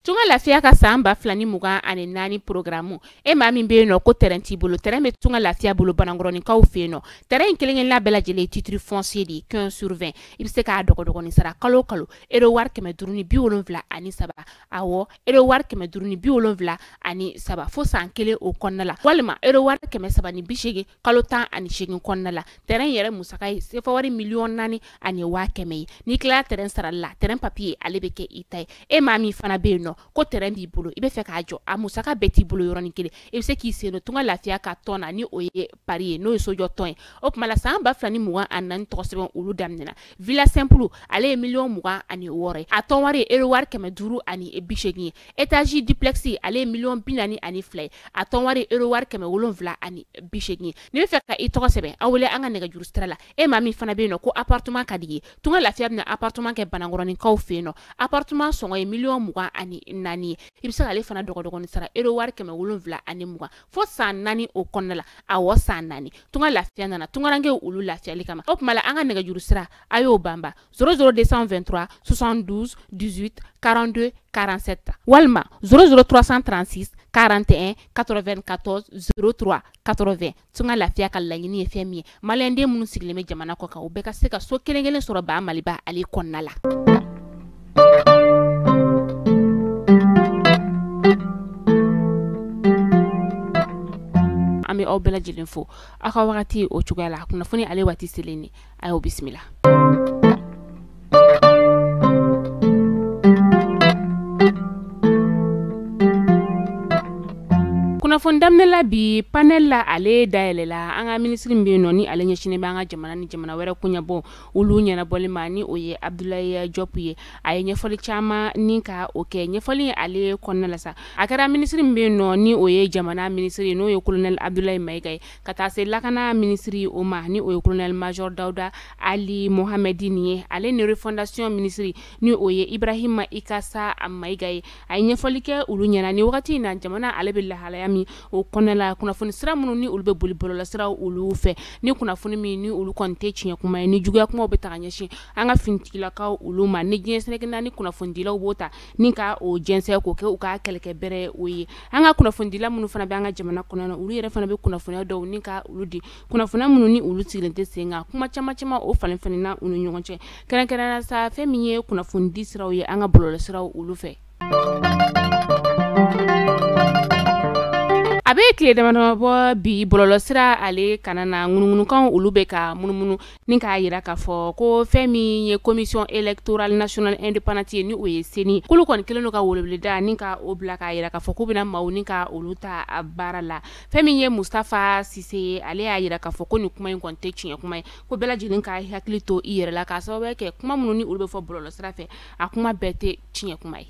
Tunga Lafiya ka san 2024 programme e maa min bɛ yen nɔ ko terrain t'i bolo, terrain bɛ Tunga Lafiya bolo Banankɔrɔninkaw fɛ yen nɔ. Terrain in kelen-kelenna bɛɛ lajɛlen ye titre foncier de ye 15 sur 20. I bɛ se k'a dɔgɔdɔgɔnin sara kalo o kalo euro wari 573, awɔ euro wari 573 fo san kelen o kɔnɔna la, walima euro wari 380 kalo 18 kɔnɔna la. Terrain yɛrɛ musaka ye sefa wari 4,1 million ye. N'i tilala terrain sarali la, terrain papier ale bɛ kɛ i ta ye. E maa min fana bɛ yen nɔ ko terrain b'i bolo, i bɛ fɛ k'a jɔ, a musaka bɛɛ t'i bolo yɔrɔnin kelen, i bɛ se k'i sen don Tunga Lafiya ka tɔn na ni o ye pari ye, n'o ye sojɔ tɔn ye. O tuma la san 2024 tɔgɔ sɛbɛn olu daminɛna. Villa simple ale ye 26 million ye, a tɔn wari ye euro wari 580 ye. Étage duplex ale ye 42 million ye, a tɔn wari ye euro wari 780 ye. N'i bɛ fɛ ka i tɔgɔ sɛbɛn, aw wele an ka nɛgɛjuru sira la. E maa min fana bɛ yen nɔ ko appartement ka di ye, Tunga Lafiya bɛna appartement kɛ Banankɔrɔninkaw fɛ yen nɔ. Appartement sɔngɔ ye 24 million ye. I bɛ se k'ale fana dɔgɔdɔgɔnin sara euro wari 720 fo san 4 o kɔnɔna la, awɔ san 4. Tunga Lafiya nana tungarankew olu lafiyali kama. O tuma la an ka nɛgɛjuru sira a y'o banba 00223 72 18 42 47 walima 00336 41 94 03 80. Tunga Lafiya ka laɲini ye fɛn min ye, maliyɛnden minnu sigilen bɛ jamana kɔ kan, u bɛɛ ka se ka so kelen kelen sɔrɔ ba Maliba ale kɔnɔna la. An bɛ aw bɛɛ lajɛlen fo aw ka wagati o cogoya la. Kunnafoni ale waati selen ni a y'o bisimila. Kunnafoni daminɛ la bi, panel la ale dayɛlɛla. An ka minisiri min bɛ yen nɔ ni ale ɲɛsinnen bɛ an ka jamana ni jamana wɛrɛ koɲɛbɔ olu ɲɛnabɔli ma, ni o ye Abdoulaye Diop ye, a ye ɲɛfɔli caman ni ka o kɛ. Ɲɛfɔli ale kɔnɔna la sa, a kɛra minisiri min bɛ yen nɔ ni o ye jamana minisiri ye, n'o ye colonel Abdoulaye Maïga ye, ka taa se lakana minisiri o ma, ni o ye colonel major Dawuda Ali Mohamedine ye, ale ni refondation minisiri ni o ye Ibrahima Ikasa Maïga ye. A ye ɲɛfɔli kɛ olu ɲɛna ni wagati in na jamana ale bɛ lahalaya min o kɔnɔna la, kunnafoni sira minnu ni olu bɛ boli bɔlɔlɔsiraw olu fɛ, ni kunnafoni min ni olu kɔni tɛ tiɲɛ kuma ye, ni juguya kumaw bɛ taga ɲɛsin an ka finitigilakaw olu ma, ni diɲɛ seleke naani kunnafonidilaw b'o ta ni ka o jɛnsɛn k'o kɛ u ka kɛlɛkɛ bɛrɛ o ye. An ka kunnafonidila minnu fana bɛ an ka jamana kɔnɔ na, olu yɛrɛ fana bɛ kunnafoniya dɔw ni ka olu di, kunnafoniya minnu ni olu sigilen tɛ sen kan. Kuma caman caman o falen falenna u ni ɲɔgɔn cɛ, kɛrɛnkɛrɛnnenya sa fɛn min ye kunnafonidi siraw ye an ka bɔlɔlɔsiraw olu fɛ. A bɛ tile damadama bɔ bi, bɔlɔlɔsira ale kana na ŋunuŋunukanw olu bɛ ka munumunu ni k'a yira k'a fɔ ko fɛn min ye Commission électorale nationale indépendante ye, ni o ye CENI, k'olu kɔni kɛlen don ka weleweleda ni ka o bila k'a yira k'a fɔ k'u bɛna maaw ni ka olu ta baara la. Fɛn min ye Moustapha Cissé ye, ale y'a yira k'a fɔ ko nin kuma in kɔni tɛ tiɲɛ kuma ye, ko bɛɛ lajɛlen ka hakili to i yɛrɛ la, k'a sababu kɛ kuma minnu ni olu bɛ fɔ bɔlɔlɔsira fɛ, a kuma bɛɛ tɛ tiɲɛ kuma ye.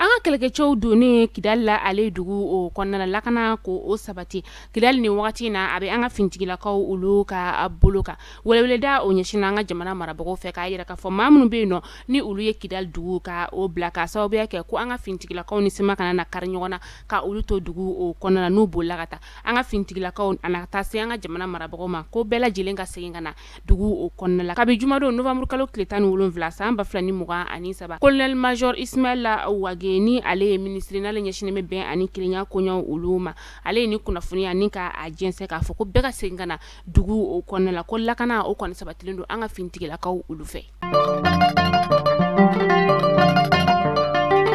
An ka kɛlɛkɛcɛw donnen Kidali la ale dugu o kɔnɔna la, lakana ko o sabati Kidali nin wagati in na, a bɛ an ka finitigilakaw olu ka bolo kan. Weleweleda o ɲɛsinna an ka jamana marabagaw fɛ k'a yira k'a fɔ maa minnu bɛ yen nɔ ni olu ye Kidali dugu ka o bila, k'a sababuya kɛ ko an ka finitigilakaw ni sema kana na kari ɲɔgɔn na ka olu to dugu o kɔnɔna la, n'u bolila ka taa an ka finitigilakaw a na taa se an ka jamana marabagaw ma, ko bɛɛ lajɛlen ka segin ka na dugu o kɔnɔna la. Kabi jumadon novembre kalo tile 17 san 2023, colonel major Ismaël Wagué, ni ale ye minisiri n'ale ɲɛsinnen bɛ bɛn ani kelenya koɲɛw olu ma, ale ye ni kunnafoniya ni ka a jɛnsɛn k'a fɔ ko bɛɛ ka segin ka na dugu o kɔnɔna la, ko lakana o kɔni sabatilen don an ka finitigilakaw olu fɛ.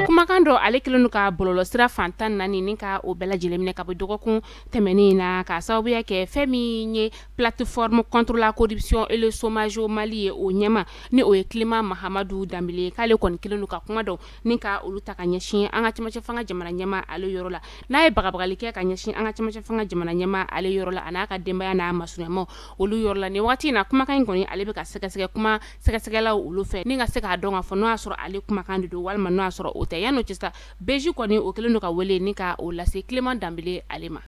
Kumakan dɔ ale kɛlen don ka bɔlɔlɔsira fan 14 ni ka o bɛɛ lajɛlen minɛ ka bɔ dɔgɔkun tɛmɛnen in na, k'a sababuya kɛ fɛn min ye Plateforme contre la corruption et le chômage au Mali ye, o ɲɛma ni o ye Clément Mahamadu Danbele ye, k'ale kɔni kɛlen don ka kuma dɔw ni ka olu ta ka ɲɛsin an ka cɛmancɛ fanga jamana ɲɛma ale yɔrɔ la. N'a ye bagabagali kɛ ka ɲɛsin an ka cɛmancɛ fanga jamana ɲɛma ale yɔrɔ la, a n'a ka denbaya n'a masurunyamaw olu yɔrɔ la. Nin wagati in na, kumakan in kɔni ale bɛ ka sɛgɛsɛgɛ kuma sɛgɛsɛgɛlaw olu fɛ ni ka se k'a dɔn k'a fɔ n'o y'a sɔrɔ ale kumakan de don walima n'o y'a sɔrɔ o tɛ. Yan'o cɛ sa, BG kɔni o kɛlen don ka wele ni ka o lase Clément Danbele ale ma.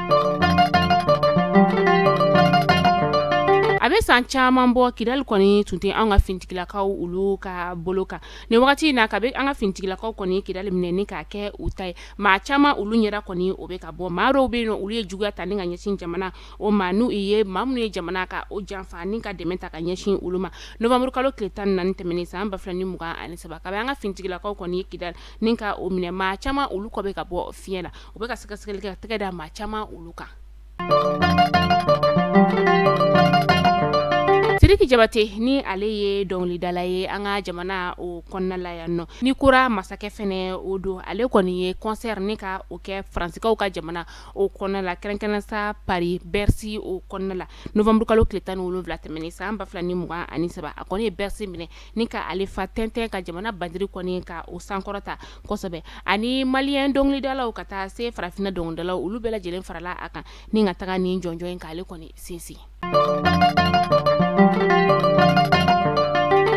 A bɛ san caman bɔ, Kidali kɔni tun tɛ an ka fintigilakaw olu ka bolo kan. Nin wagati in na, kabi an ka fintigilakaw kɔni Kidali minɛ ni k'a kɛ u ta ye, maa caman olu ɲɛda kɔni o bɛ ka bɔ. Maa dɔw bɛ yen nɔ, olu ye juguya ta ni ka ɲɛsin jamana o ma, n'u ye maa minnu ye jamana ka o janfa ni ka dɛmɛ ta ka ɲɛsin olu ma. Novembre kalo tile 14 tɛmɛnen san 2023, kabi an ka fintigilakaw kɔni ye Kidali ni ka o minɛ, maa caman olu kɔ bɛ ka bɔ fiɲɛ la. U bɛ ka sɛgɛsɛgɛli kɛ ka tɛgɛ da maa caman olu kan. Sidiki Jabate ni ale ye dɔnkilidala ye an ka jamana o kɔnɔna la yan nɔ, ni kora masakɛ fɛnɛ o don. Ale kɔni ye concert ni ka o kɛ Faransikaw ka jamana o kɔnɔna la, kɛrɛnkɛrɛn sa Paris Bercy o kɔnɔna la, novembre kalo tile 17 tɛmɛnen san 2023. A kɔni ye Bercy minɛ ni ka ale fa tɛntɛn ka jamana bandiri kɔni ka o sankɔrɔta kosɛbɛ. Ani maliyɛn dɔnkilidalaw ka taa se farafinna dɔnkilidalaw, olu bɛɛ lajɛlen farala a kan ni ka taga nin jɔnjɔn in k'ale kɔni sinsin.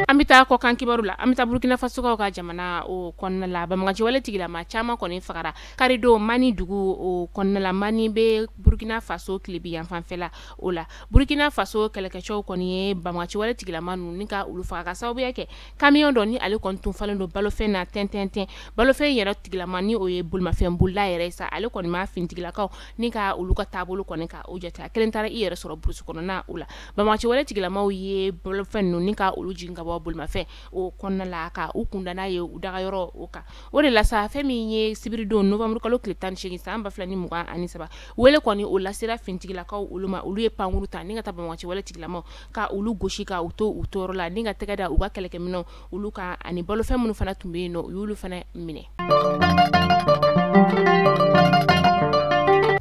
An bɛ taa kɔkan kibaru la. An bɛ taa Burkina Faso ka jamana o kɔnɔna la. Banbaganciwale tigilama caman kɔni fagara karidon Mani dugu o kɔnɔna la. Mani bɛ Burkina Faso tilebi yanfanfɛla o la. Burkina Faso kɛlɛkɛcɛw kɔni ye banbaganciwale tigilama ninnu ni ka olu faga ka sababuya kɛ camion dɔ ni ale kɔni tun falen don balofɛn na tɛntɛntɛn. Balofɛn yɛrɛ tigilama ni o ye bolimafɛn bolila yɛrɛ sa, ale kɔni ma fintigilakaw ni ka olu ka taabolo kɔni ka o jate. A kelen taara i yɛrɛ sɔrɔ burusi kɔnɔna o la. Banbaganciwale tigilamaw ye balofɛn ninnu ni ka olu jigin ka bɔ bolimafɛn o kɔnɔna la ka u kunda n'a ye u dagayɔrɔ o kan. O de la sa, fɛn min ye sibiridon novembre kalo tile 18 san 2023, wele kɔni o lasera fintigilakaw olu ma. Olu ye pankuru ta ni ka taa banbaganciwale tigilamaw ka olu gosi ka u to u tɔɔrɔ la ni ka tɛgɛ da u ka kɛlɛkɛminɛnw olu kan, ani balofɛn minnu fana tun bɛ yen nɔ, u y'olu fana minɛ.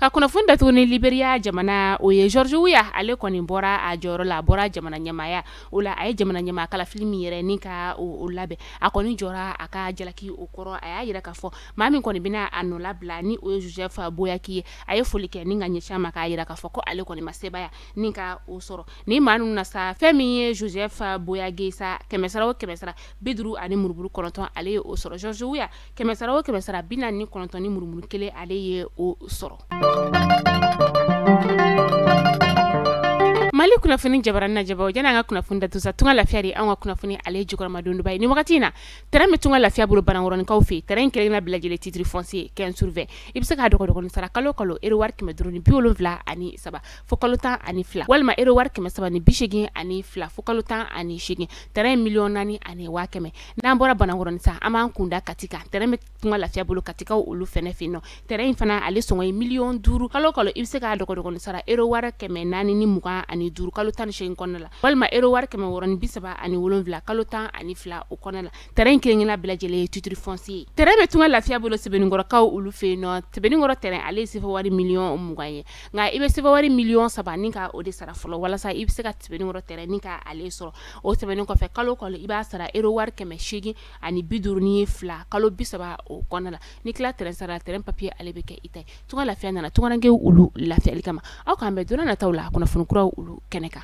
Ka kunnafoni datugu ni Liberia jamana o ye, George Weah ale kɔni bɔra a jɔyɔrɔ la, a bɔra jamana ɲɛmaaya o la. A ye jamana ɲɛmaa kalafili min yɛrɛ ni ka o labɛn, a kɔni jɔra a ka jalaki o kɔrɔ. A y'a yira k'a fɔ maa min kɔni bɛna a nɔ labila ni o ye Joseph Boakai ye. A ye foli kɛ ni ka ɲɛsin a ma k'a yira k'a fɔ ko ale kɔni ma sebaaya ni ka o sɔrɔ. Ni maa ninnu na sa, fɛn min ye Joseph Boakai sa, 100 o 100 50 murumuru 9 ale ye o sɔrɔ. George Weah 100 o 100 49 ni murumuru 1 ale ye o sɔrɔ. Mali kunnafoni jabaranin lajɛbaw, janni an ka kunnafoni datugu sa, Tunga Lafiya de anw ka kunnafoni ale jukɔrɔmadonba ye. Nin wagati in na, terrain bɛ Tunga Lafiya bolo Banankɔrɔnikaw fɛ yen. Terrain in kelen-kelenna bɛɛ lajɛlen titre foncier 15 sur 20. I bɛ se k'a dɔgɔdɔgɔnin sara kalo kalo euro wari 573 fo kalo 12, walima euro wari 382 fo kalo 18. Terrain 4,1 million. N'an bɔra Banankɔrɔni sa, an b'an kunda Kati kan. Terrain bɛ Tunga Lafiya bolo Katikaw olu fɛnɛ fɛ yen nɔ. Terrain in fana ale sɔngɔ ye 5 miliyɔn. Kalo kalo i bɛ se k'a dɔgɔdɔgɔnin sara euro wari 425 kalo 18 kɔnɔna la, walima euro wari 637 kalo 12 o kɔnɔna la. Terrain in kelen-kelenna bɛɛ lajɛlen ye titre foncier ye. Terrain bɛ Tunga Lafiya bolo Sɛbɛninkɔrɔkaw olu fɛ yen nɔ. Sɛbɛninkɔrɔ terrain ale ye sefa wari 20 miliyɔn ye, nka i bɛ sefa wari 3 miliyɔn ni ka o de sara fɔlɔ walasa i bɛ se ka Sɛbɛninkɔrɔ terrain ni ka ale sɔrɔ. O tɛmɛnen kɔfɛ, kalo kalo i b'a sara euro wari 852 kalo 30 o kɔnɔna la. Ni tila terrain sara, terrain papier ale bɛ kɛ i ta ye. Tunga Lafiya nana tungarankew olu lafiyali kama. Aw k'an bɛn don nataw la kunnafoni kuraw olu kɛnɛ kan.